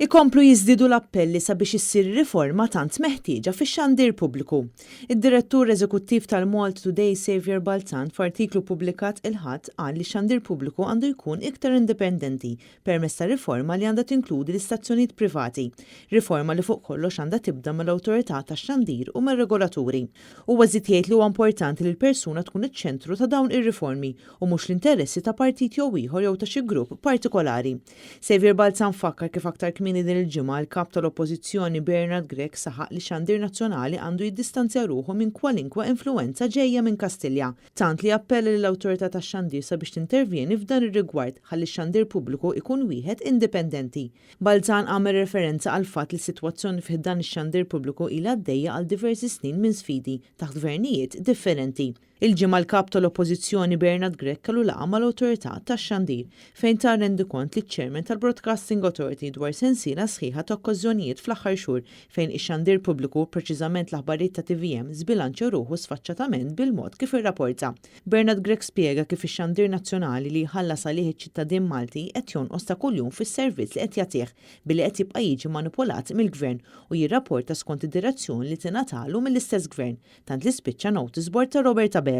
Ikomplu jiżdiedu l-appelli sabiex issir riforma tant meħtieġa fix-xandir pubbliku. Id-Direttur Eżekuttiv tal-Malta Today, Saviour Balzan, f'artiklu ppubblikat il-Ħadd qal li x-xandir pubbliku għandu jkun iktar indipendenti permezz ta' riforma li għandha tinkludi l-istazzjonijiet privati. Riforma li fuq kollox għandha tibda mill-Awtorità tax-Xandir u mir-regolaturi. Huwa żied jgħid li huwa importanti li l-persuna tkun iċ-ċentru ta' dawn ir-riformi u mhux l-interessi ta' partit jew ieħor jew ta' xi grupp partikolari. Saviour Balzan fakkar kif aktar kmieni din il-ġimgħa l-Kap tal-Oppożizzjoni Bernard Grech saħaq li x-xandir nazzjonali għandu jiddistanzja ruħu minn kwalinkwe influwenza ġejja minn Kastilja, tant li appella lill-Awtorità tax-Xandir sabiex tintervjeni f'dan ir-rigward ħalli x-xandir pubbliku jkun wieħed indipendenti. Balzan għamel referenza għall-fatt li s-sitwazzjoni fi ħdan ix-xandir pubbliku ilha għaddejja għal diversi snin minn sfidi taħt gvernijiet differenti. Il-Ġimgħa l-Kap tal-Oppożizzjoni Bernard Grech kellu laqgħa mal-Awtorità tax-Xandir fejn ta rendikont liċ-Chairman tal-Broadcasting Authority dwar sensiela sħiħa ta' okkażjonijiet fl-aħħar xhur fejn ix-xandir pubbliku, preċiżament l-aħbarijiet ta' tvm, żbilanċja ruħu sfaċċatament bil-mod kif irrapporta. Bernard Grech spjega kif ix-xandir nazzjonali li jħallas għalih iċ-ċittadin Malti qed jonqos ta' kuljum fis-servizz li qed jagħtih billi qed jibqa' jiġi manipulat mill-Gvern u jirrapporta skont id-direzzjoni li tingħatalu mill-istess Gvern tant li spiċċa notice board ta' Robert Abela.